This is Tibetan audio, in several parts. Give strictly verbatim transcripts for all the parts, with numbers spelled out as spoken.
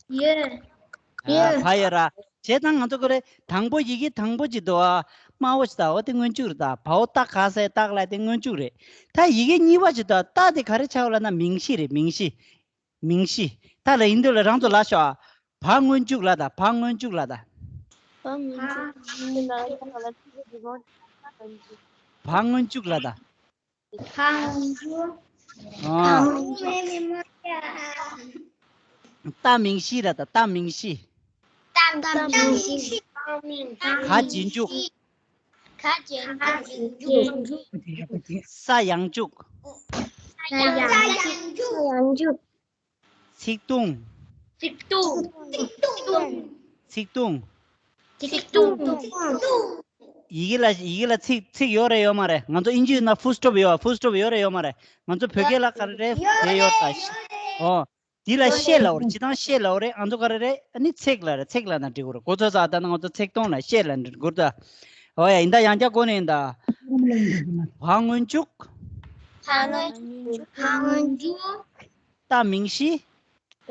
ཡོད། ཨ། ཡོད། བ་ཡོད་ར། བྱས་ཙང་ང་ཚོ་ཀོ་རེ་དང་པོ་ཡི་གེ་དང་པོ་ཅིག་འདུག་ཨ། དམར་པོ་ཞིག་ད་འོ་དེ་སྔོན་འཇུག་རེད། ད་བའོ་ཏ་ག་སའི་ཏག་ལ་དེ་སྔོན་འཇུག་རེད། ད་ཡི་གེ་གཉིས་པ་ཅིག་འདུག་ད་དེ་ག་རེ་ཆགས་ལབ་ན་མིང་གཞི་རེད། མིང་གཞི། མིང་གཞི། ད་ལ་ཡིན་དུས་ལ་རང་ཚོ་ལ་ཤོག་བ་སྔོན་འཇུག་ལ་ད། བ་སྔོན་འཇུག་ལ་ད། བ་སྔོན་འཇུག་བ་སྔོན་འཇུག་ལ་ད། ཨ། ཏ་མིང་གཞི་ར་ད། ཏ་མིང་གཞི། ཏ་མིང་གཞི། ག་རྗེས་འཇུག་ག་རྗེས་འཇུག་ས་ཡང་འཇུག་ས་ཡང་འཇུག་ཚིག་ཐུང་། ཚིག་ཐུང་། ཚིག་ཐུང་། ཚིག་ཐུང་། ཡི་གེ་ལ་ཡི་གེ་ལ་ཚིག་ཚིག་ཡོད་རེད་ཡོད་མ་རེད། ང་ཚོ་ཨིན་ཇི་ཡིན་ན་ཕུལ་སི་ཊོབ་ཡོད། ཕུལ་སི་ཊོབ་ཡོད་རེད་ཡོད་མ་རེད། ང་ཚོ་བོད་སྐད་ལ་ག་རེ་རེད། དེ་ཡོད་ད། ཨོ། འདི་ལ་ཤད་ལབ་རེད། སྤྱིར་བཏང་ཤད་ལབ་རེད། ང་ཚོ་ག་རེ་རེད། ཨ་ནི་ཚེག་ལབ་རེད། ཚེག་ལབ་ན་འགྲིག་གི་རེད། གོ་ཚོད་ས། ད་ནི་ང་ཚོ་ཚེག་ཐུང་ལ་ཤད་ལབ་འགྲིག་གི་རེད་ད། ཨོ་ཡ། ཡིན་ད་ཡང་བསྐྱར་གོ་ནས་ཡིན་ད། བ་སྔོན་འཇུག་བ་སྔོན་འཇུག་བ་སྔོན་འཇུག་ཏ་མིང་གཞི།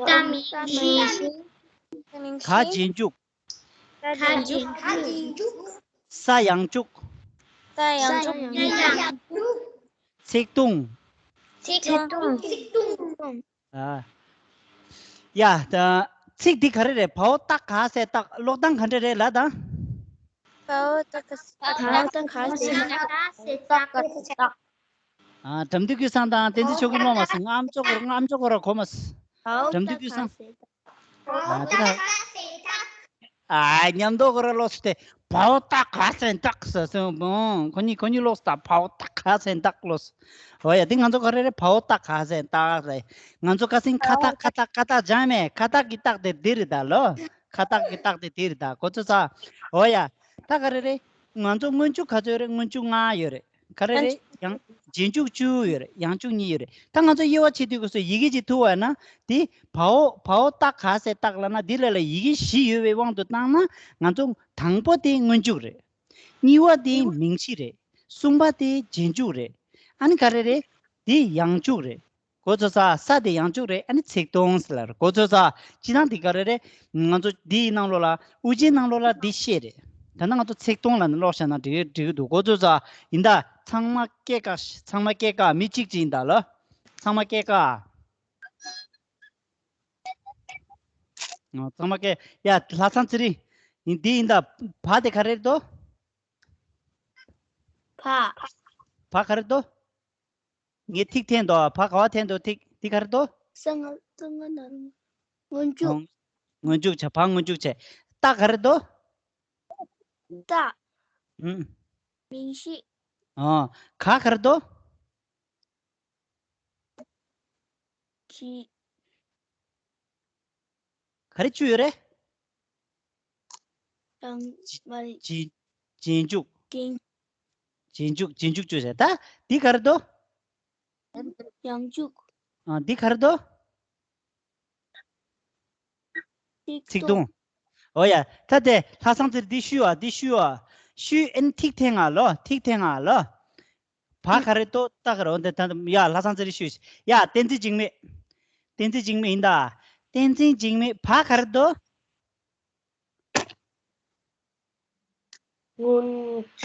ཏ་མིང་གཞི། ག་རྗེས་འཇུག་ག་རྗེས་འཇུག་ས་ཡང་འཇུག་ས་ཡང་འཇུག་ཚིག་ཐུང་། ཚིག་ཐུང་། ཚིག་ཐུང་། ཨ། ཡ། ད་ཚིག་འདི་ག་རེ་རེད། བའོ་ཏ་ག་སའི་ཏག་ཀློག་སྟངས་ག་འདྲ་རེད་ལབ་ད། བའོ་ཏ་ག་སའི་ཏག་བའོ་ཏ་ག་སའི་ཏག་ཨ། དགྲ་འདུལ་ཀུན་བཟང་དང་བསྟན་འཛིན་ཆོས་སྐྱིད་སློབ་མ་སོང་། ཨམ་ཅོག་གོ་ར། ཨམ་ཅོག་གོ་ར་གོ་མ་སོང་། བའོ་ཏ་ག་སའི་ཏག་ཨ། དེ་ལ། ཨ། མཉམ་དུ་གོ་ར་ལོག་སྟེ། བའོ་ཏ་ག་སའི་ཏག་ཟེར་སོང་། ཁོ་གཉིས་ཁོ་གཉིས་ལོག་སྟེ། བའོ་ཏ་ག་སའི་ཏག་ལོག་སོང་། འོ་ཡ། དེ་ང་ཚོ་ག་རེ་རེད། བའོ་ཏ་ག་སའི་ཏག་རེད། ང་ཚོ་ཁ་སང་ཁ་ཏག་ཁ་ཏག་ཁ་ཏག་སྦྱངས་མེད། ཁ་ཏག་གི་ཏག་དེ་འདི་རེད་ད་ལོ། ཁ་ཏག་གི་ཏག་དེ་འདི་རེད་ད། གོ་ཚོད་ས། འོ་ཡ། ད་ག་རེ་རེད། ང་ཚོ་སྔོན་འཇུག་ག་ཚོད་རེད། སྔོན་འཇུག་ལྔ་ཡོད་རེད། ག་རེ་རེད། ཡང་རྗེས་འཇུག་བཅུ་ཡོད་རེད། ཡང་འཇུག་གཉིས་ཡོད་རེད། ད་ང་ཚོ་དབྱེ་བ་ཕྱེ་དུས་སྐབས་སུ་ཡི་གེ་གཅིག་ཐུག་པ་ན་དེ་བའོ། བའོ་ཏ་ག་སའི་ཏག་ལབ་ན་འདི་ལ་ལ་ཡི་གེ་བཞི་ཡོད་པའི་དབང་དུ་བཏང་ན་ང་ཚོ་དང་པོ་དེ་སྔོན་འཇུག་རེད། གཉིས་པ་དེ་མིང་གཞི་རེད། གསུམ་པ་དེ་རྗེས་འཇུག་རེད། ཨ་ནི་ག་རེ་རེད། དེ་ཡང་འཇུག་རེད། གོ་ཚོད་ས། ས་དེ་ཡང་འཇུག་རེད། ཨ་ནི་ཚིག་ཐུང་ཟེར་ལ་རེད། གོ་ཚོད་ས། སྤྱིར་བཏང་དེ་ག་རེ་རེད། ང་ཚོ་འདིའི་ནང་ལོགས་ལ་དབུ་ཅན་ནང་ལོགས་ལ་འདི་ཤད་རེད། ད་ནི་ང་ཚོ་ཚིག་ཐུང་ལབ་ནས་ཀློག་བཞག་ན་འགྲིག་འགྲིག་གི་འདུག་གོ་ཚོད་ས། ཡིན་ད། ཚང་མ་སྐད་ཀ་ཚང་མ་སྐད་ཀ་མི་གཅིག་གཅིག་ཡིན་ད་ལོ། ཚང་མ་སྐད་ཀ་ཨ། ཚང་མ་སྐད། ཡ། ལྷ་བཟང་ཚེ་རིང་། ཡིན་འདི་ཡིན་ད། བ་དེ་ག་རེ་རེད་དོ། བ། བ་ག་རེ་རེད་དོ། ངས་ཐིག་འཐེན་འདུག་བ་ག་བ་འཐེན་འདུག་ཐིག་འདི་ག་རེ་འདུག་གསང་སྔགས། གསང་སྔགས་ན་རོ། སྔོན་འཇུག་ཨོ། སྔོན་འཇུག་བྱས། བ་སྔོན་འཇུག་བྱས། ཏ་ག་རེ་འདུག་ཏ། ཨུམ། མིང་གཞི། ཨོ། ག་ག་རེ་འདུག་གི། ག་རེ་བཅུ་ཡོད་རེད། ཡང་མ་རེད། རྗེས། རྗེས་འཇུག་རྗེས། རྗེས་འཇུག་རྗེས་འཇུག་བཅུ་བྱས། ད་འདི་ག་རེ་འདུག་ཡང་འཇུག་ཨ། འདི་ག་རེ་འདུག་ཚིག་ཐུང་། ཨོ་ཡ། ད་དེ་ལྷ་བཟང་ཚེ་རིང་འདི་བཤུས་ཨ། འདི་བཤུས་ཨ། བཤུས། ཨན་ཐིག་འཐེན་ཨ་ལོ། ཐིག་འཐེན་ཨ་ལོ། བ་ག་རེ་འདུག་ཏ་ག་རེ། འོ་འདི་ད་ཡ་ལྷ་བཟང་ཚེ་རིང་བཤུས། ཡ་བསྟན་འཛིན་འཇིགས་མེད། བསྟན་འཛིན་འཇིགས་མེད་ཡིན་ད། བསྟན་འཛིན་འཇིགས་མེད་བ་ག་རེ་འདུག་སྔོན་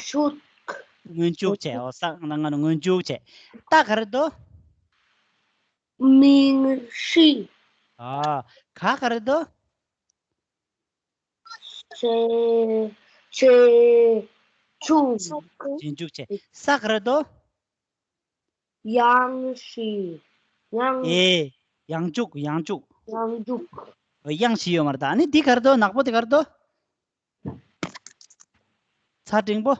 འཇུག་སྔོན་འཇུག་བྱས། ཨོ་ས་ང་ང་སྔོན་འཇུག་བྱས། ཏ་ག་རེ་འདུག་མིང་གཞི། ཨ། ག་ག་རེ་འདུག་རྗེས་འཇུག་རྗེས་འཇུག་བྱས། ས་ག་རེ་འདུག་ཡང་གཞི། ཡང་། ཨེ། ཡང་འཇུག་ཡང་འཇུག་ཡང་འཇུག་དབྱངས་བཞི་ཡོད་མ་རེད་ད། ཨ་ནི་འདི་ག་རེ་འདུག་ནག་པོ་དེ་ག་རེ་འདུག་ཚ་འགྲེང་པོ།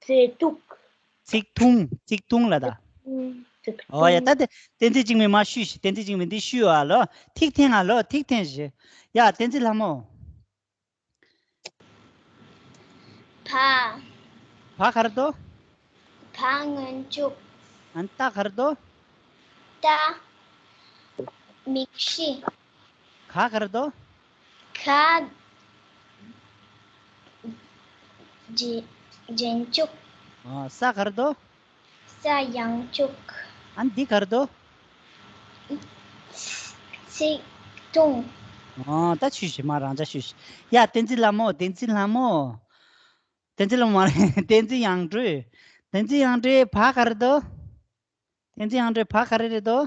རྗེས་འཇུག་ཚིག་ཐུང་། ཚིག་ཐུང་ལ་ད། ཚིག་ཐུང་། ཨོ་ཡ། ད་དེ་བསྟན་འཛིན་འཇིགས་མེད་མ་བཤུས་ཤིག་བསྟན་འཛིན་འཇིགས་མེད་འདི་བཤུས་ཨ་ལོ། ཐིག་འཐེན་ཨ་ལོ། ཐིག་འཐེན་ཞིག་ཡ་བསྟན་འཛིན་ལྷ་མོ། བ། བ་ག་རེ་འདུག་བ་སྔོན་འཇུག་ཨན་ཏ་ག་རེ་འདུག་ཏ། མིང་གཞི། ག་ག་རེ་འདུག་ག། རྗེས་རྗེས་འཇུག་ཨ། ས་ག་རེ་འདུག་ས་ཡང་འཇུག་ཨན་འདི་ག་རེ་འདུག་ཚིག་ཐུང་། ཨོ་ད་ཆུ་ཞིག་མ་རང་ཅག་ཆུ་ཞིག་ཡ་བསྟན་འཛིན་ལྷ་མོ། བསྟན་འཛིན་ལྷ་མོ། བསྟན་འཛིན་ལྷ་མོ་མ་རེད། བསྟན་འཛིན་དབྱངས་སྒྲོལ། བསྟན་འཛིན་དབྱངས་སྒྲོལ་བ་ག་རེ་འདུག་བསྟན་འཛིན་དབྱངས་སྒྲོལ་བ་ག་རེ་རེད་འདུག་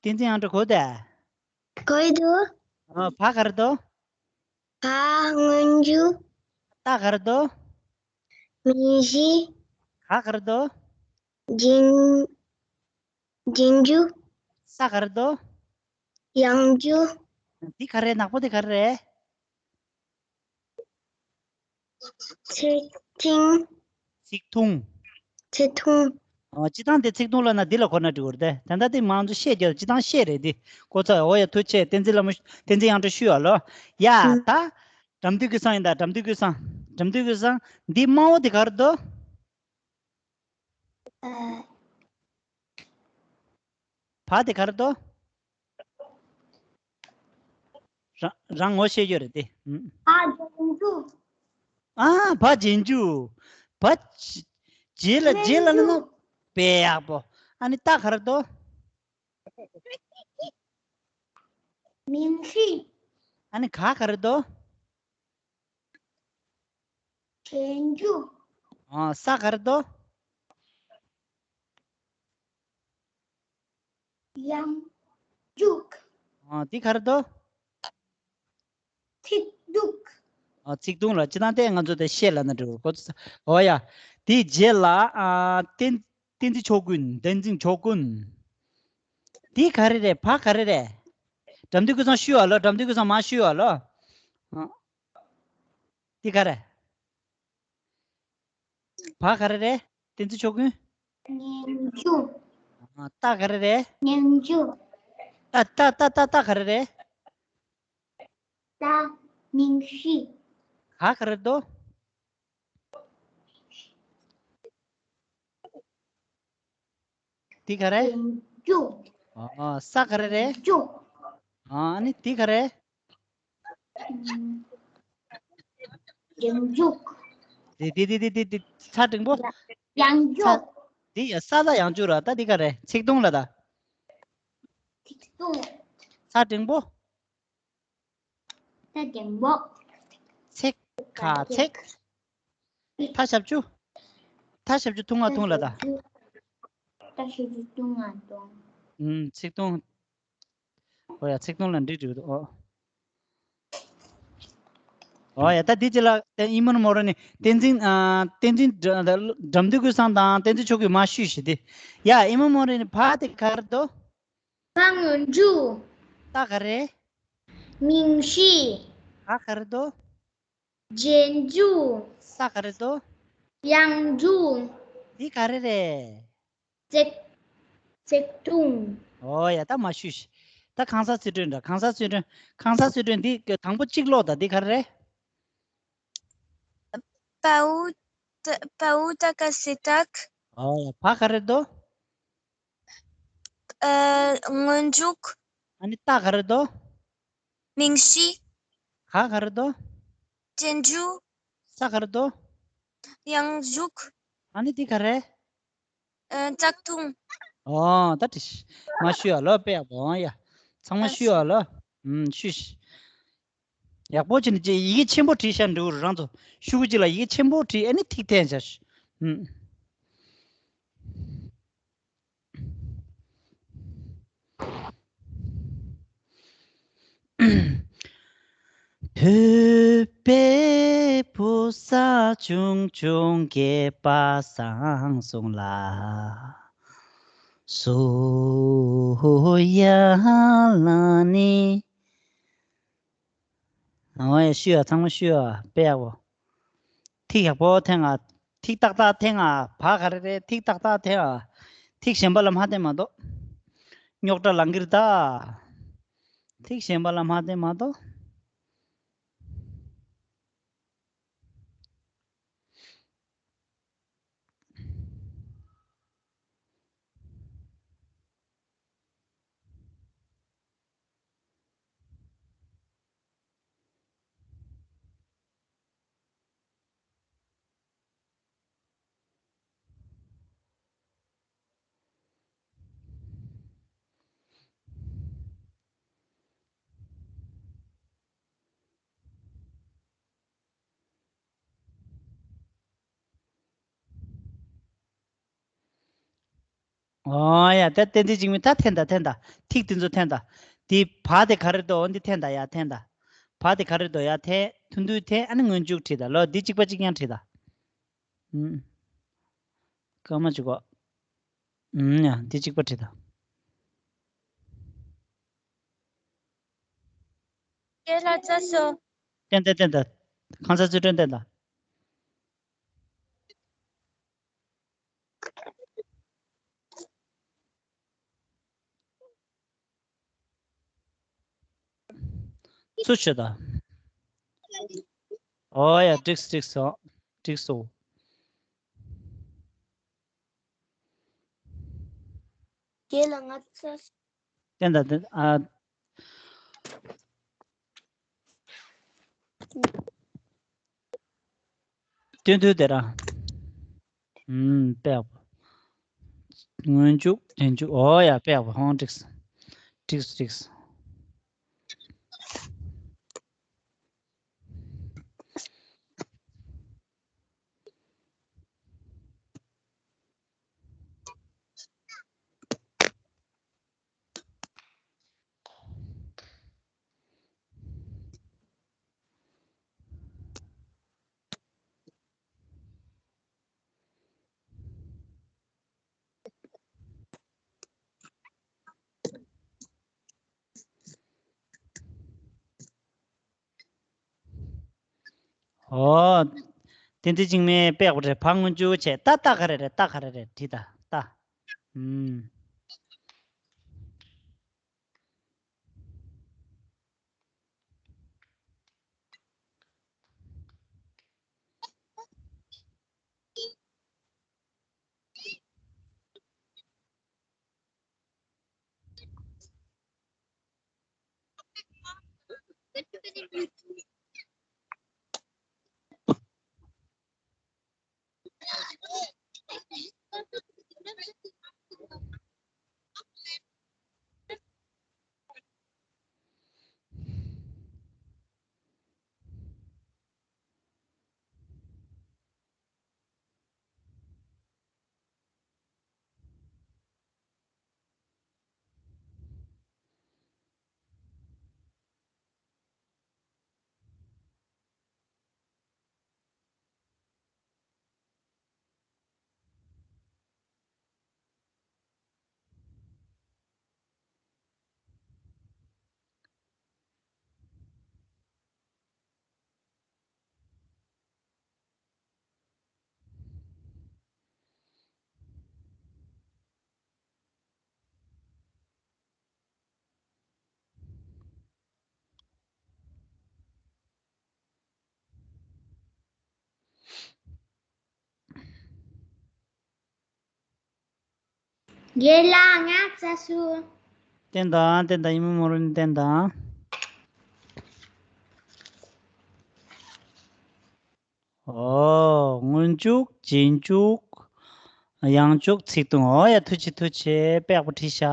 བསྟན་འཛིན་དབྱངས་སྒྲོལ་གོ་དེ། གོ་ཡི་འདུག་ཨ་བ་ག་རེ་འདུག་བ་སྔོན་འཇུག་ཏ་ག་རེ་འདུག་མིང་གཞི། ག་ག་རེ་འདུག་རྗེས་རྗེས་འཇུག་ས་ག་རེ་འདུག་ཡང་འཇུག་འདི་ག་རེ་ནག་པོ་འདི་ག་རེ་རེད། ཚིག་ཐུང་། ཚིག་ཐུང་། ཚིག་ཐུང་། ཨོ་སྤྱི་བཏང་དེ་ཚིག་ཐུང་ལབ་ན་འདི་ལ་གོ་ན་འགྲིག་གི་རེད་དེ། ད་ལྟ་དེ་མང་ཚོ་བཤད་རྒྱུ་སྤྱི་བཏང་བཤད་རེད་འདི། ཀོ་ཚ་འོ་ཡ་ཐུགས་ཆེ་བསྟན་འཛིན་ལྷ་མོ་བསྟན་འཛིན་དབྱངས་སྒྲོལ་ཤུ་ཡ་ལོ། ཡ་ཨ་ད། དགྲ་འདུལ་ཀུན་བཟང་ཡིན་ད། དགྲ་འདུལ་ཀུན་བཟང་། དགྲ་འདུལ་ཀུན་བཟང་། འདི་དམར་པོ་དེ་ག་རེ་འདུག་ཨ། བ་དེ་ག་རེ་འདུག་རང་རང་ངོ་ཤེས་རྒྱུ་རེད་དེ། ཨ་རྗེས་འཇུག་ཨ་བ་རྗེས་འཇུག་བ་རྗེས་ལ་རྗེས་ལ་ནི་ན་དཔེ་ཡག་པོ། ཨ་ནི་ཏ་ག་རེ་འདུག་མིང་གཞི། ཨ་ནི་ག་ག་རེ་འདུག་རྗེས་འཇུག་ཨ་ས་ག་རེ་འདུག་ཡང་འཇུག་ཨ་འདི་ག་རེ་འདུག་ཚིག་ཐུང་། ཨ་ཚིག་ཐུང་ལ་སྤྱི་བཏང་དེ་ང་ཚོ་དེ་བཤད་ལབ་ན་འགྲིག་གོ་འོ་ཡ། དེའི་རྗེས་ལ་ཨ་བསྟན་བསྟན་འཛིན་ཕྱོགས་ཀུན། བསྟན་འཛིན་ཕྱོགས་ཀུན། འདི་ག་རེ་རེད། བ་ག་རེ་རེད། དགྲ་འདུལ་ཀུན་བཟང་ཤུ་ཡ་ལོ། དགྲ་འདུལ་ཀུན་བཟང་མ་ཤུ་ཡ་ལོ། ཨ། འདི་ག་རེ། བ་ག་རེ་རེད། བསྟན་འཛིན་ཕྱོགས་ཀུན། སྙན་འཇུག་ཨ་ཏ་ག་རེ་རེད། སྙན་འཇུག་ཏ་ཏ་ཏ་ཏ་ཏ་ག་རེ་རེད། ཏ་མིང་གཞི། ག་ག་རེ་འདུག་འདི་ག་རེ། རྗེས་འཇུག་ཨ་ས་ག་རེ་རེད། འཇུག་ཨ་ནི་འདི་ག་རེ། ཡང་འཇུག་འདི་འདི་འདི་འདི་འདི་ཚ་འགྲེང་པོ། ཡང་འཇུག་འདི་ཡ་ས་ལ་ཡང་འཇུག་ར། ད་འདི་ག་རེ། ཚིག་ཐུང་ལ་ད། ཚིག་ཐུང་། ཚ་འགྲེང་པོ། ཚ་འགྲེང་པོ། ཚེག་ཁ་ཚེག་ཐ་ཞབས་ཀྱུ། ཐ་ཞབས་ཀྱུ་ཐུང་ང་ཐུང་ལ་ད། ཐ་ཞབས་ཀྱུ་ཐུང་ང་ཐུང་། ཨུམ་ཚིག་ཐུང་། ཨོ་ཡ་ཚིག་ཐུང་ལ་འགྲིག་འགྲིག་འདུག་ཨོ། ཨོ་ཡ་ད་འདི་ཅི་ལ་དེ་ཨི་མོན་མོ་ར་ནི་བསྟན་འཛིན་ཨ་བསྟན་འཛིན་དགྲ་འདུལ་ཀུན་བཟང་དང་བསྟན་འཛིན་ཕྱོགས་ཀུན་མ་ཤུས་ཤིག་དེ། ཡ་ཨི་མོན་མོ་ར་ནི་བ་དེ་ག་རེ་འདུག་བ་སྔོན་འཇུག་ཏ་ག་རེ། མིང་གཞི། ག་ག་རེ་འདུག་རྗེས་འཇུག་ས་ག་རེ་འདུག་ཡང་འཇུག་འདི་ག་རེ་རེད། ཚིག་ཚིག་ཐུང་། ཨོ་ཡ་ད་མ་ཤུས་ཤིག་ད་གང་ཟག་ཚིག་དོན་འདྲ། གང་ཟག་ཚིག་དོན། གང་ཟག་ཚིག་དོན་འདི་དང་པོ་གཅིག་ཀློག་ད། འདི་ག་རེ་རེད། པའུ་ཏ་པའུ་ཏ་ག་སི་ཏག་ཨོ་ཡ་བ་ག་རེ་འདུག་ཨ་སྔོན་འཇུག་ཨ་ནི་ཏ་ག་རེ་འདུག་མིང་གཞི། ག་ག་རེ་འདུག་རྗེས་འཇུག་ས་ག་རེ་འདུག་ཡང་འཇུག་ཨ་ནི་འདི་ག་རེ། ཨ་ཙག་ཐུང་། ཨོ་ད་དྲི་ཤི། མ་ཤུ་ཡ་ལོ་དཔེ་ཡག་པོ། ཨོ་ཡ། ཚང་མ་ཤུ་ཡ་ལོ། ཨུམ་ཤུ་ཤི། ཡག་པོ་བྱས་ནས་ཅིག་ཡི་གེ་ཆེན་པོ་བྲིས་ཤག་འགྲིག་གི་རེད། རང་ཚོ་ཤུ་གུ་གཅིག་ལ་ཡི་གེ་ཆེན་པོ་བྲིས། ཨ་ནི་ཐིག་འཐེན་བྱ་ཤི། ཨུམ། ཐོས་པས་བུ་ཚ་ཆུང་ཆུང་སྐྱེས་པ་སང་སོང་ལ། སུ་ཡ་ལ་ནི། ཨོ་ཡ་ཤུ་ཡ། ཚང་མ་ཤུ་ཡ། དཔེ་ཡག་པོ། ཐིག་ཡག་པོ་འཐེན་ཨ། ཐིག་ཏག་ཏག་འཐེན་ཨ། བ་ག་རེ་རེད། ཐིག་ཏག་ཏག་འཐེན་ཨ། ཐིག་གཞན་པ་ལ་མ་བསྟན་མ་གཏོགས། རྙོག་དྲ་ལང་གི་རེད་ད། ཐིག་གཞན་པ་ལ་མ་བསྟན་མ་གཏོགས། ཨོ་ཡ། ད་བསྟན་འཛིན་འཇིགས་མེད། ད་འཐེན་ད། འཐེན་ད། ཐིག་དེ་ཚོ་འཐེན་ད། དེ་བ་དེ་ག་རེ་འདུག་འོ་འདི་འཐེན་ད་ཡ། འཐེན་ད། བ་དེ་ག་རེ་འདུག་ཡ། འཐེན། ཐུང་ཐུང་འཐེན། ཨ་ནི་སྔོན་འཇུག་བྲིས་ད། ལོ་འདི་གཅིག་པ་གཅིག་རྐྱང་བྲིས་ད། ཨུམ། སྐར་མ་གཅིག་གོ། ཨུམ་ཡ། འདི་གཅིག་པ་བྲིས་ད། དེ་ལ་རྩ་སོ། བསྟན་ད། བསྟན་ད། གང་ཟག་ཚུལ་ཁྲིམས་བསྟན་ད། ཚུར་ཆོད་དང་། ཨོ་ཡ། འགྲིགས་འགྲིགས་སོང་། འགྲིགས་སོང་། རྒན་ལགས་ང་ཚོ། བསྟན་དང་བསྟན། ཨ། སྟོན་ཐོས་དེ་ར། ཨུམ། དཔེ་ཡག་པོ། སྔོན་འཇུག་རྗེས་འཇུག་ཨོ་ཡ། དཔེ་ཡག་པོ། ཧོང་། འགྲིགས། འགྲིགས་འགྲིགས། ཨོ། བསྟན་འཛིན་འཇིགས་མེད། དཔེ་ཡག་པོ་རེད། བ་སྔོན་འཇུག་བྱས། ད་ད་ག་རེ་རེད། ད་ག་རེ་རེད། བྲིས་ད། ད། ཨུམ། རྒན་ལགས་ང་རྩ་སུ། བསྟན་དང་། བསྟན་དང་། ཡིན་མོ་མོ་རུ་ནི་བསྟན་དང་། ཨོ། སྔོན་འཇུག་རྗེས་འཇུག་ཡང་འཇུག་ཚིག་ཐུང་། ཨོ་ཡ། ཐུགས་རྗེ་ཆེ། ཐུགས་རྗེ་ཆེ། དཔེ་ཡག་པོ་བྲིས་ཤག་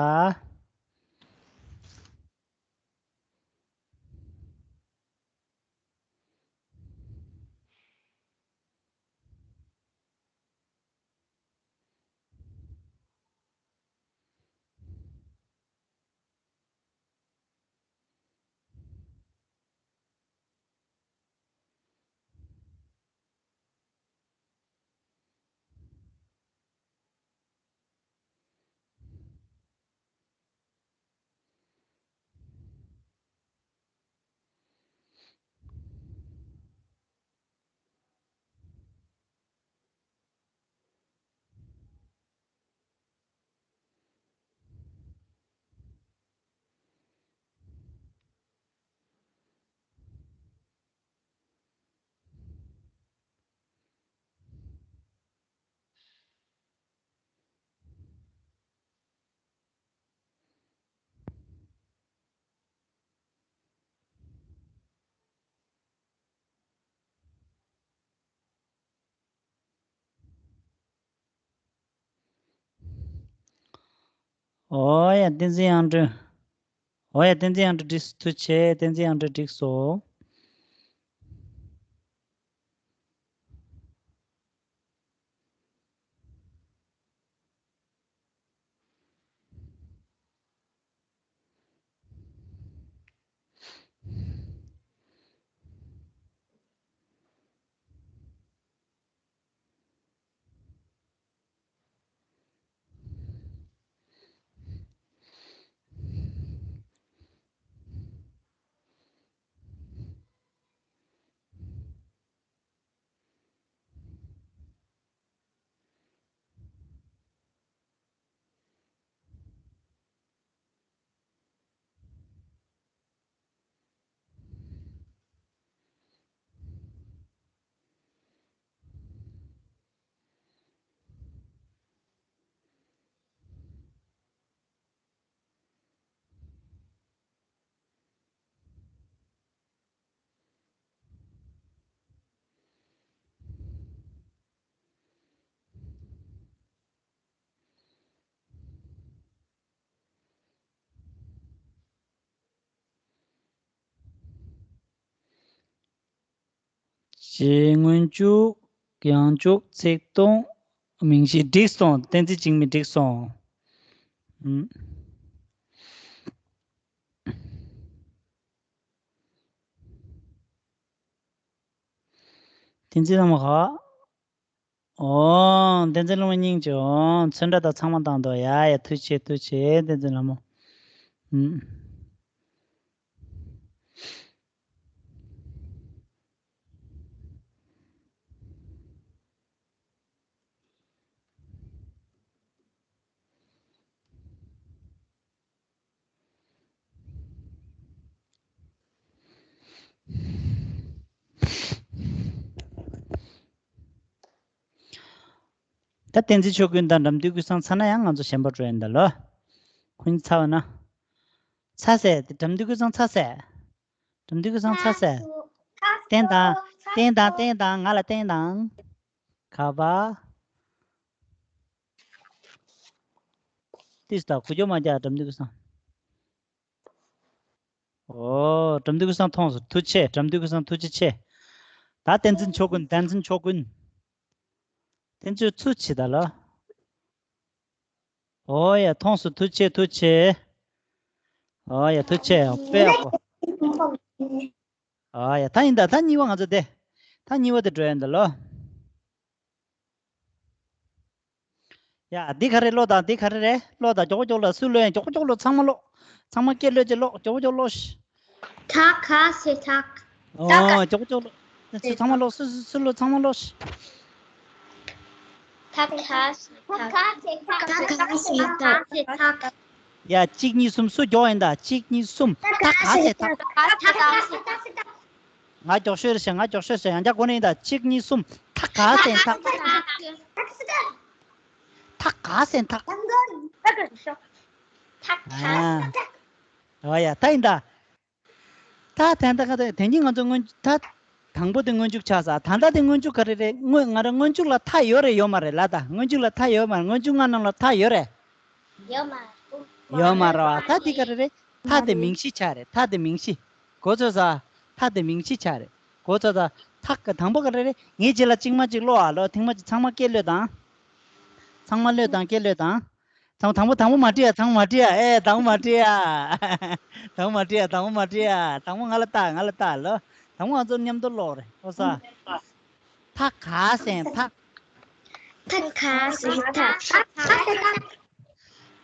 ཨོ་ཡ། བསྟན་འཛིན་དབྱངས་སྒྲོན། ཨོ་ཡ། བསྟན་འཛིན་དབྱངས་སྒྲོན་འགྲིགས་སོང་། ཐུགས་རྗེ་ཆེ། བསྟན་འཛིན་དབྱངས་སྒྲོན་འགྲིགས་སོང་། རྗེས་སྔོན་འཇུག་ཡང་འཇུག་ཚིག་སྟོང་། མིང་གཞི་འགྲིག་སོང་། བསྟན་འཛིན་འཇིགས་མེད་འགྲིག་སོང་། ཨུམ། བསྟན་འཛིན་ལྷ་མོ་ག་ཨོ། བསྟན་འཛིན་ལྷ་མོ་སྙིང་རྗེ། ཨོ། ཚོན་ཁྲ་དང་ཚང་མ་བཏང་འདུག་ཡ་ཡ། ཐུགས་རྗེ་ཆེ། ཐུགས་རྗེ་ཆེ། བསྟན་འཛིན་ལྷ་མོ། ཨུམ། ད་བསྟན་འཛིན་ཆོས་ཀུན་དང་འགྲམ་དུས་ཀུན་བཟང་ཚར་ན་ཡང་ང་ཚོ་གཞན་པ་འགྲོ་ཡིན་ད་ལོ། ཁོ་གཉིས་ཚར་བ་ན། ཚར་ཟེར་དེ་འགྲམ་དུས་ཀུན་བཟང་ཚར་ཟེར། འགྲམ་དུས་ཀུན་བཟང་ཚར་ཟེར། བསྟན་དང་། བསྟན་དང་། བསྟན་དང་། ང་ལ་བསྟན་དང་། ག་བ། ཏིས་ད་ཁུ་ཅོ་མ་རྒྱག་འགྲམ་དུས་ཀུན་བཟང་། ཨོ། འགྲམ་དུས་ཀུན་བཟང་མཐོང་སོང་། ཐུགས་རྗེ་ཆེ། འགྲམ་དུས་ཀུན་བཟང་ཐུགས་རྗེ་ཆེ། ད་བསྟན་འཛིན་ཆོས་ཀུན། བསྟན་འཛིན་ཆོས་ཀུན། བསྟན་འཛིན་ཚུལ་ཆེ་ད་ལ། ཨོ་ཡ། མཐོང་སོང་། ཐུགས་རྗེ་ཆེ། ཐུགས་རྗེ་ཆེ། ཨོ་ཡ། ཐུགས་རྗེ་ཆེ། དཔེ་ཡག་པོ། ཨོ་ཡ། ད་ཡིན་ད། ད་གཉིས་པ་ང་ཚོ་དེ། ད་གཉིས་པ་དེ་འགྲོ་ཡ་ཡིན་ད་ལོ། ཡ། འདི་ག་རེ་ཀློག་དང་། འདི་ག་རེ་རེད། ཀློག་དང་། མགྱོགས་པོ་མགྱོགས་པོ་ལ། སུ་ཀློག་ཡིན། མགྱོགས་པོ་མགྱོགས་པོ་ལ། ཚང་མ་ཀློག་ཚང་མ་སྐད་ཀློག་ཅིག་ཀློག་མགྱོགས་པོ་མགྱོགས་ཀློག་ཤིག་ཐ་ག་ས་ཐག་ཨོ། མགྱོགས་པོ་མགྱོགས་པོ་ལ། ཚང་མ་ཀློག་སུ་སུ་སུ་ཀློག་ཚང་མ་ཀློག་ཤིག་ཐ་ག་ས་ཐག་ཐ་ག་ས་ཐག་ཡ། གཅིག་གཉིས་གསུམ། སུ་མགྱོགས་ཡིན་ད། གཅིག་གཉིས་གསུམ། ཐ་ག་ས་ཐག་ཐ་ག་ས་ཐག་ང་མགྱོགས་ཤོས་རེད་ཤག་ང་མགྱོགས་ཤོས་རེད་ཤག་ཡང་བསྐྱར་གོ་ནི་ཡིན་ད། གཅིག་གཉིས་གསུམ། ཐ་ག་ས་ཐག་ཐ་ག་ས་ཐག་ཐ་ག་ས་ཐག་ཨ། ཨོ་ཡ། ད་ཡིན་ད། ད་ད་ད་ག་ད་དེང་གི་ང་ཚོ་སྔོན་ད། དང་པོ་དེ་སྔོན་འཇུག་ཆགས་ས། ད་ལྟ་དེ་སྔོན་འཇུག་ག་རེ་རེད། སྔོན་ང་རང་སྔོན་འཇུག་ལ་མཐའ་ཡོད་རེད་ཡོད་མ་རེད་ལ། ད་སྔོན་འཇུག་ལ་མཐའ་ཡོད་མ་རེད། སྔོན་འཇུག་ལྔ་ནང་ལ་མཐའ་ཡོད་རེད། ཡོད་མ་རེད། ཡོད་མ་རེད་བ། ད་འདི་ག་རེ་རེད། མཐའ་དེ་མིང་གཞི་ཆགས་རེད། མཐའ་དེ་མིང་གཞི། གོ་ཚོད་ས། མཐའ་དེ་མིང་གཞི་ཆགས་རེད། གོ་ཚོད་ས། མཐའ་ག་དང་པོ་ག་རེ་རེད། ངས་རྗེས་ལ་གཅིག་མ་གཅིག་ཀློག་ཨ་ལོ། ཐེངས་མ་གཅིག་ཚང་མ་སྐད་ཀློག་དང་། ཚང་མ་ཀློག་དང་། སྐད་ཀློག་དང་། དང་དང་པོ་དང་པོ་མ་བྲིས་ཨ། དང་པོ་མ་བྲིས་ཨ། ཨེ་དང་པོ་མ་བྲིས་ཨ། དང་པོ་མ་བྲིས་ཨ། དང་པོ་མ་བྲིས་ཨ། དང་པོ་ང་ལ་ལྟ། ང་ལ་ལྟ་ལོ། དང་པོ་ང་ཚོ་མཉམ་དུ་ཀློག་རེད། ཨོ་ས། ཐ་ག་ས་ཐག་ཐ་ག་ས་ཐག་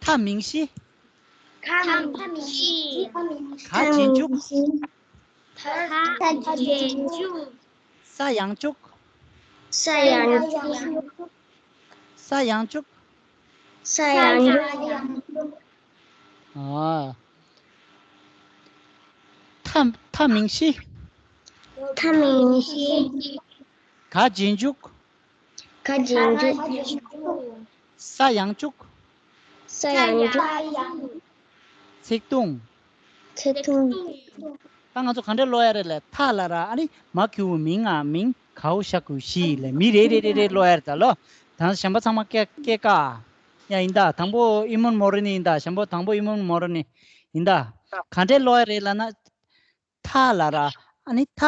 མཐའ་མིང་གཞི། མཐའ་མིང་གཞི། ག་རྗེས་འཇུག་ད་རྗེས་འཇུག་ས་ཡང་འཇུག་ས་ཡང་འཇུག་ས་ཡང་འཇུག་ས་ཡང་འཇུག་ཨ། མཐའ་མཐའ་མིང་གཞི། མཐའ་མིང་གཞི། ག་རྗེས་འཇུག་ག་རྗེས་འཇུག་ས་ཡང་འཇུག་ས་ཡང་འཇུག་ཚིག་ཐུང་། ཚིག་ཐུང་། ད་ང་ཚོ་ག་འདྲ་ཀློག་ཡ་རེད་ལབ། ཐ་ལ་ར་ཨ་ནི་མ་གི་གུ་མི་ང་མིང་། གའོ་ཞ་གུ་ཞི་ལབ། མི་རེ་རེ་རེ་རེ་ཀློག་ཡ་རེད་ད་ལོ། ད་གཞན་པ་ཚང་མ་སྐད་སྐད་ཀ་ཡ་ཡིན་ད། དང་པོ་ཨི་མོན་མོ་རི་ནི་ཡིན་ད། གཞན་པ་དང་པོ་ཨི་མོན་མོ་རི་ནི་ཡིན་ད། ག་འདྲ་ཀློག་ཡ་རེད་ལབ་ན། ཐ་ལ་ར་ཨ་ནི་ཐ་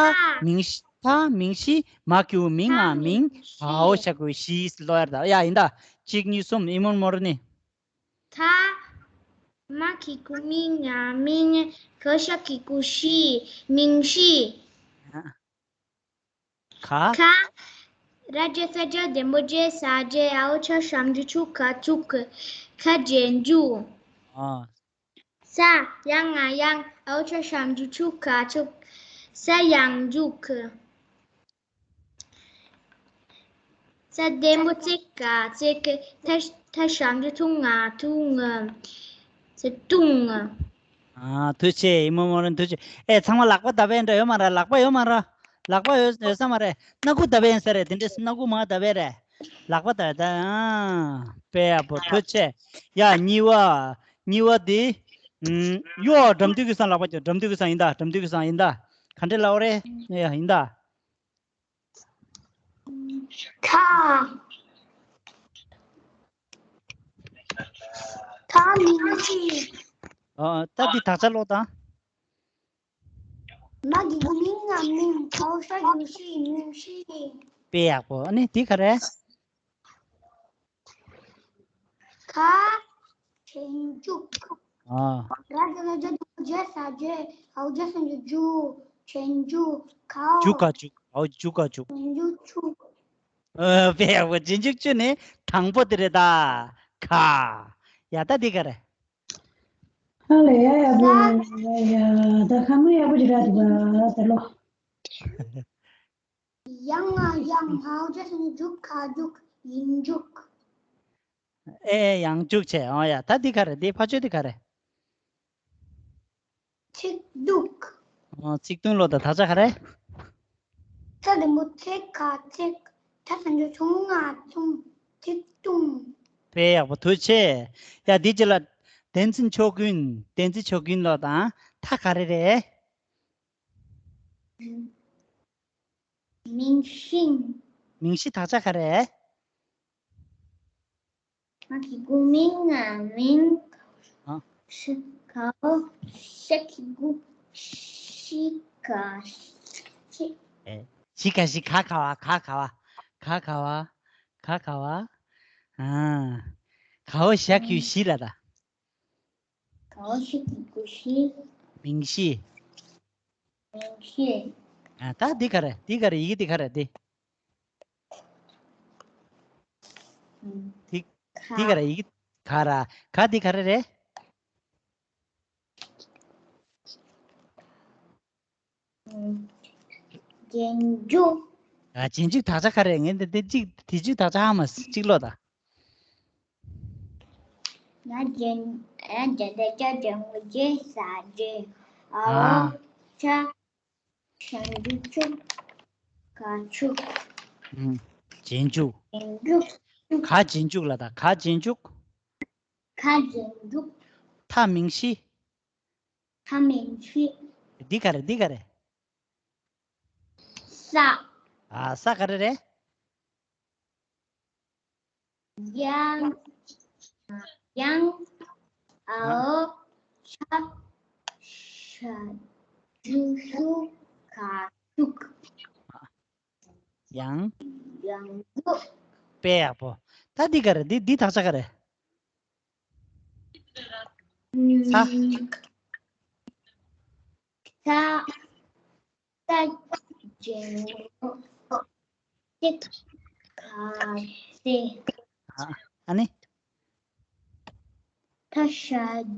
མིང་གཞི། ཐ་མིང་གཞི། མ་གི་གུ་མི་ང་མིང་། གའོ་ཞ་གུ་ཞི་ཀློག་ཡ་རེད་ད། ཡ་ཡིན་ད། གཅིག་གཉིས་གསུམ། ཨི་མོན་མོ་རི་ནི། ཐ། མ་གི་གུ་མི་ང་མིང་། གའོ་ཞ་གི་གུ་ཞི། མིང་གཞི། ག་ག་ར་ཇ་ས་ཇ་འགྲེང་བུ་རྗེ། ས་རྗེས། འའོ་ཆ་ཞབས་ཀྱུ་འཇུ། ག་འཇུག་ག་རྗེས་འཇུག་ཨ། ས་ཡ་ང་ཡང་། འའོ་ཆ་ཞབས་ཀྱུ་འཇུ། ག་འཇུག་ས་ཡང་འཇུག་ས་འགྲེང་བུ་ཙེ་ག་ཙེག་ཐ་ཐ་ཞབས་ཀྱུ་ཐུང་ང་ཐུང་ས་ཐུང་། ཨ། ཐུགས་རྗེ་ཆེ། ཨི་མོན་མོ་རི་ནི་ཐུགས་རྗེ་ཆེ། ཨེ་ཚང་མ་ལག་པ་བརྡབ་པ་འདྲ་ཡོད་མ་རེད། ལག་པ་ཡོད་མ་རེད། ལག་པ་ཡོད་ཡོད་ས་མ་རེད། སྣ་ཁུག་བརྡབ་པ་ཡིན་ས་རེད། དེ་འདྲས་སྣ་ཁུག་མ་བརྡབ་པ་རེད། ལག་པ་བརྡབ་ད། ཨ། དཔེ་ཡག་པོ། ཐུགས་རྗེ་ཆེ། ཡ་གཉིས་པ། གཉིས་པ་དེ། ཨུམ། ཡོ། འགྲམ་དུས་ཀྱི་སང་ལག་པ་ཀྱོག་འགྲམ་དུས་ཀྱི་སང་ཡིན་ད། འགྲམ་དུས་ཀྱི་སང་ཡིན་ད། ག་འདྲས་ལབ་པ་རེད། ཡ་ཡིན་ད། ཐ། ཐ་མིང་གཞི། ཨ། ད་འདི་དག་ཆ་ཀློག་དང་། མ་གི་གུ་མི་ང་ མིང་། གའོ་ཤ་གི་གུ་ཤི། མིང་ཤི། དཔེ་ཡག་པོ། ཨ་ནི་འདི་ག་རེ། ག་རྗེས་འཇུག་ཨ། ར་ཏ་བཏགས་རྒྱ་ཏ་རྗེས་ས་རྗེས། འའོ་ཅ་ས་འགྲེང་འཇུག་རྗེས་འཇུག་གའོ། འཇུག་ག་འཇུག་འའོ་འཇུག་ག་འཇུག་རྗེས་འཇུག་འཇུག་ཨ། དཔེ་ཡག་པོ། རྗེས་འཇུག་འཇུག་ནི་དང་པོ་དེ་རེད་ད། ག་ཡ་ད་འདི་ག་རེ། ཨ་ལས། ཡ་ཡག་པོ། ཡ་ཡ། ད་ཁ་མོ་ཡག་པོ་ཅིག་རག་འདུག་པ་ད་ལོ། ཡང་ང་ཡང་། འའོ་ཅ་ས་འགྲེང་འཇུག་ག་འཇུག་ཡིན་འཇུག་ཨེ། ཡང་འཇུག་བྱས། ཨོ་ཡ། ད་འདི་ག་རེ། འདི་ཕ་ཆོས་འདི་ག་རེ། ཚིག་དུང་། ཨོ། ཚིག་དུང་ལོ། ད་དག་ཆ་ག་རེ། ཚ་འགྲེང་བུ་ཚེ། ག་ཚེགས། ཐ་ས་འགྲེང་བུ་ཐུང་། ང་ཐུང་། ཚིག་དུང་། དཔེ་ཡག་པོ། ཐུགས་རྗེ་ཆེ། ཡ་འདི་རྗེས་ལ་བསྟན་འཛིན་ཆོས་ཀུན། བསྟན་འཛིན་ཆོས་ཀུན་ལོ། ད་ད་ག་རེ་རེད། མིང་གཞི། མིང་གཞི་དག་ཆ་ག་རེ། མ་གི་གུ་མིང་། ང་མིང་། ཨ། ཤ་གའོ་ཤ་གི་གུ་ཤི། ག་ཤི། ཨེ། ཤི་ག་ཤི། ག་ག་བ། ག་ག་བ། ག་ག་བ། ག་ག་བ། ཨ། གའོ་ཤ་གི་གུ་ཤི་ལ་ད། གའོ་ཤ་གི་གུ་ཤི། མིང་གཞི། མིང་གཞི། ཨ། ད་འདི་ག་རེ། འདི་ག་རེ། ཡི་གེ་འདི་ག་རེ་འདི། ཨུམ། འདི་ག་འདི་ག་རེ། ཡི་གེ་ག་ར། ག་འདི་ག་རེ་རེད། ཨུམ། རྗེས་འཇུག་ཨ། རྗེས་འཇུག་དག་ཆ་ག་རེ། ངས་འདི་འདི་གཅིག་དེ་གཅིག་དག་ཆ་ཧ་མ་གཅིག་ཀློག་ད། ང་རྗེས། ང་རྗེས་འཇུག་རྗེས་ས་རྗེས། ཨ། འའོ་ཅ་ས་འགྲེང་བུ་ཆུ། ག་ཆུ། ཨུམ། རྗེས་འཇུག་རྗེས་འཇུག་ག་རྗེས་འཇུག་ལ་ད། ག་རྗེས་འཇུག་ག་རྗེས་འཇུག་ཐ་མིང་གཞི། ཐ་མིང་གཞི། འདི་ག་རེ། འདི་ག་རེ། ས། ཨ། ས་ག་རེ་རེད། ཡང་། ཡང་། ཨ། འའོ་ཅ་ས་འགྲེང་བུ་ཤུ། ག་ཤུགས། ཡང་། ཡང་འཇུག་དཔེ་ཡག་པོ། ད་འདི་ག་རེ། འདི་འདི་དག་ཆ་ག་རེ། ས། ས། ས་རྗེས་འཇུག་ཚེགས། ག་ཚེགས། ཨ། ཨ་ནི། ཐ་ས་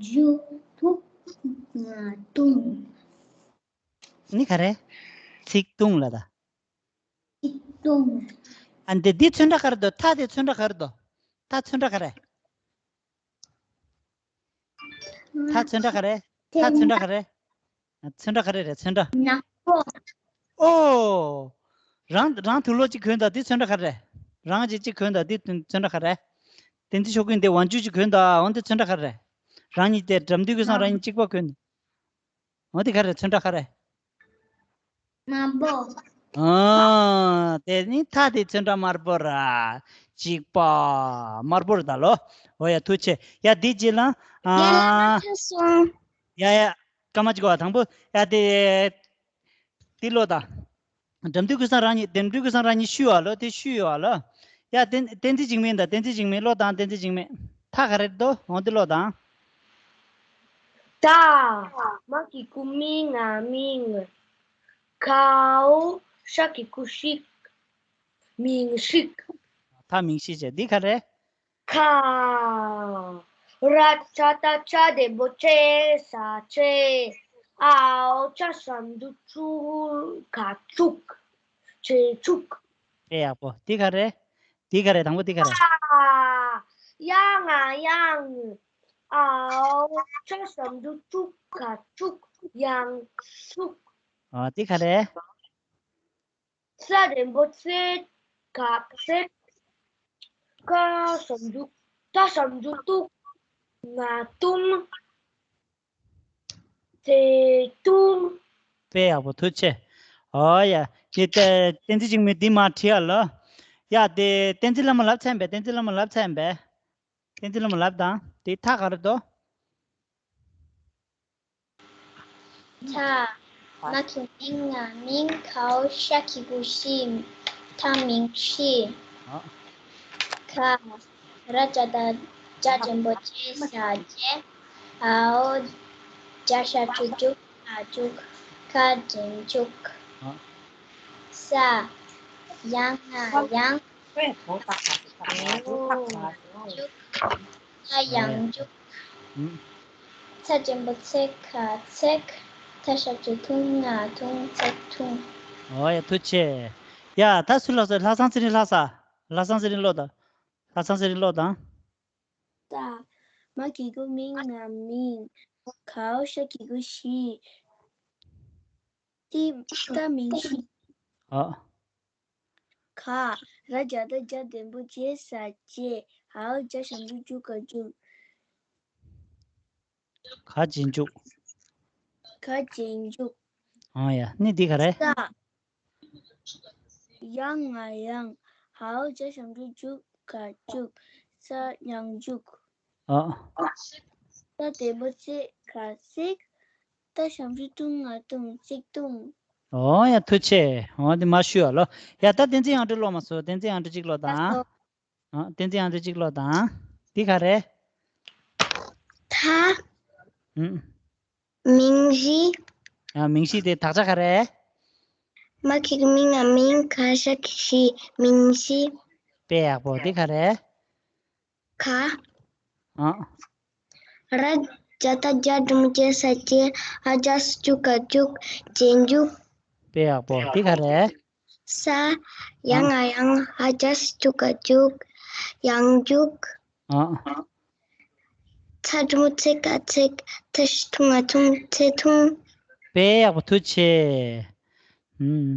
འགྲེང་བུ་ཐུ། ང་ཐུང་། ཨ་ནི་ག་རེ། ཚིག་དུང་ལ་ད། ཚིག་དུང་། ཨ། འདི་འདི་ཚོན་ཁྲ་ག་རེ་འདུག་ཐ་དེ་ཚོན་ཁྲ་ག་རེ་འདུག་ད་ཚོན་ཁྲ་ག་རེ། ཐ་ཚོན་ཁྲ་ག་རེ། ཐ་ཚོན་ཁྲ་ག་རེ། ཚོན་ཁྲ་ག་རེ་རེད། ཚོན་ཁྲ། ནག་པོ། ཨོ། རང་རང་དུག་ལོག་ཅིག་གོན་དང་། འདི་ཚོན་ཁྲ་ག་རེ་རེད། རང་ཅིག་ཅིག་གོན་དང་། འདི་ཚོན་ཁྲ་ག་རེ། བསྟན་འཛིན་ཆོས་ཀུན་འདི་ཝང་ཅུས་ཅིག་གོན་དང་། འོ་འདི་ཚོན་ཁྲ་ག་རེ་རེད། རང་ཉིད་དེ་འགྲམ་དུས་ཀྱི་སང་རང་ཉིད་གཅིག་པ་གོན། འོ་འདི་ག་རེ་རེད། ཚོན་ཁྲ་ག་རེ། དམར་པོ། ཨ། དེ་ནི་ཐ་དེ་ཚོན་ཁྲ་དམར་པོ་ར། གཅིག་པ་དམར་པོ་རེད་ད་ལོ། འོ་ཡ། ཐུགས་རྗེ་ཆེ། ཡ་འདི་རྗེས་ལ། ཨ། རྒན་ལགས་ཐུགས་སོང་། ཡ་ཡ། སྐར་མ་གཅིག་པ་དང་པོ། ཡ་དེ། འདི་ཀློག་ད། འགྲམ་དུས་ཀྱི་སང་རང་ཉིད། འགྲམ་དུས་ཀྱི་སང་རང་ཉིད་ཤུ་ཡོད་ལོ། དེ་ཤུ་ཡོད་ལོ། ཡ་བསྟན་བསྟན་འཛིན་འཇིགས་མེད་དང་། བསྟན་འཛིན་འཇིགས་མེད་ཀློག་དང་། བསྟན་འཛིན་འཇིགས་མེད། ཐ་ག་རེ་རེད་དོ། འོ་འདི་ཀློག་དང་། ད། མ་གི་གུ་མི་ང་མིང་། གའོ་ཤ་གི་གུ་ཤིག་མིང་ཤིག་ཐ་མིང་ཤིག་བྱས། འདི་ག་རེ། ཁ། ར་ཅ་ཏ་ཅ་འགྲེང་བུ་ཅེ་ས་ཅེས། འའོ་ཅ་ས་འགྲེང་བུ་ཅུ། ག་ཅུག་བྱས་ཅུག་དཔེ་ཡག་པོ། འདི་ག་རེ། འདི་ག་རེ། དང་པོ་འདི་ག་རེ། ཡ་ང་ཡང་། འའོ་ཅ་ས་འགྲེང་བུ་ཅུ། ག་ཅུག་ཡང་ཅུག་ཨ། འདི་ག་རེ། ཚ་འགྲེང་བུ་ཚེ། ག་ཚེགས། ཀ་ས་འགྲེང་། ཏ་ས་འགྲེང་ཏུ། ང་ཏུང་། ཚེ་ཏུང་། དཔེ་ཡག་པོ། ཐུགས་རྗེ་ཆེ། ཨོ་ཡ། ཁྱེད་བསྟན་འཛིན་འཇིགས་མེད་འདི་མར་ཁྲིད་ཡ་ལ། ཡ་དེ་བསྟན་འཛིན་ལྷ་མོ་ལབ་ཚར་ཡིན་པས། བསྟན་འཛིན་ལྷ་མོ་ལབ་ཚར་ཡིན་པས། བསྟན་འཛིན་ལྷ་མོ་ལབ་དང་། དེ་ཐ་ག་རེ་འདུག་ཚ། མ་གི་གུ་མི་ང་མིང་། གའོ་ཤ་གི་གུ་ཤི། ཐ་མིང་ཤི། ཨ། ག་ར་ཇ་ད་རྗ་འགྲེང་བུ་ཇེ་ས་ཇེ། འའོ་ཇ་ཞབས་ཀྱུ་ཇུ་ག་ཇུག་ག་རྗེས་འཇུག་ཨ། ས། ཡ་ང་ཡང་། འོ། འཇུག་ད་ཡང་འཇུག་ཨ། ཚ་འགྲེང་བུ་ཚེ་ག་ཚེག་ཐ་ཞབས་ཀྱུ་ཐུང་ང་ཐུང་ཚེག་ཐུང་། འོ་ཡ། ཐུགས་རྗེ་ཆེ། ཡ། ད་སུ་ལ་སོ། ལྷ་བཟང་ཚེ་རིང་ལྷ་ས། ལྷ་བཟང་ཚེ་རིང་ཀློག་དང་། ལྷ་བཟང་ཚེ་རིང་ཀློག་དང་། ཏ། མ་གི་གུ་མི་ང་མིང་། གའོ་ཤ་གི་གུ་ཤི། ཏི། ཏ་མིང་ཤི། ཨ། ག་ར་ཇ་ད་རྗ་འགྲེང་བུ་ཇེ་ས་ཇེ། འའོ་ཇ་ཞབས་ཀྱུ་ཇུ་ག་ཇུག་ག་རྗེས་འཇུག་ག་རྗེས་འཇུག་ཨ་ཡ། ནི་འདི་ག་རེ། ས། ཡ་ང་ཡང་། འའོ་ཇ་ཞབས་ཀྱུ་ཇུ་ག་ཇུག་ས་ཡང་འཇུག་ཨ། ཏ་འགྲེང་བུ་ཚེ་ག་ཚེག་ཏ་ཞབས་ཀྱུ་ཐུང་ང་ཐུང་ཚེག་ཐུང་། འོ་ཡ། ཐུགས་རྗེ་ཆེ། འོ་འདི་མ་ཞུ་ཨ་ལོ། ཡ། ད་བསྟན་འཛིན་དབྱངས་སྒྲོན་ཀློག་མ་སོ། བསྟན་འཛིན་དབྱངས་སྒྲོན་གཅིག་ཀློག་དང་། ཨ། བསྟན་འཛིན་དབྱངས་སྒྲོན་གཅིག་ཀློག་དང་། འདི་ག་རེ། ཐ། ཨུམ། མིང་གཞི། ཨ། མིང་གཞི་དེ་དག་ཆ་ག་རེ། མ་གི་གུ་མི་ང་མིང་། ག་ཤ་གི་གུ་ཤི། མིང་གཞི། དཔེ་ཡག་པོ། འདི་ག་རེ། ག་ཨ། ར་ཇ་ད་རྗ་འགྲེང་བུ་རྗེ་ས་རྗེས། འ་ཇ་ཞབས་ཀྱུ་འ་འཇུག་རྗེས་འཇུག་དཔེ་ཡག་པོ། འདི་ག་རེ། ས། ཡ་ང་ཡང་། འ་ཇ་ཞབས་ཀྱུ་འ་འཇུག་ཡང་འཇུག་ཨ། ཚ་འགྲེང་བུ་ཚེ་ག་ཚེག་ཐ་ཞབས་ཀྱུ་ཐུང་ང་ཐུང་ཚེ་ཐུང་། དཔེ་ཡག་པོ། ཐུགས་རྗེ་ཆེ། ཨུམ།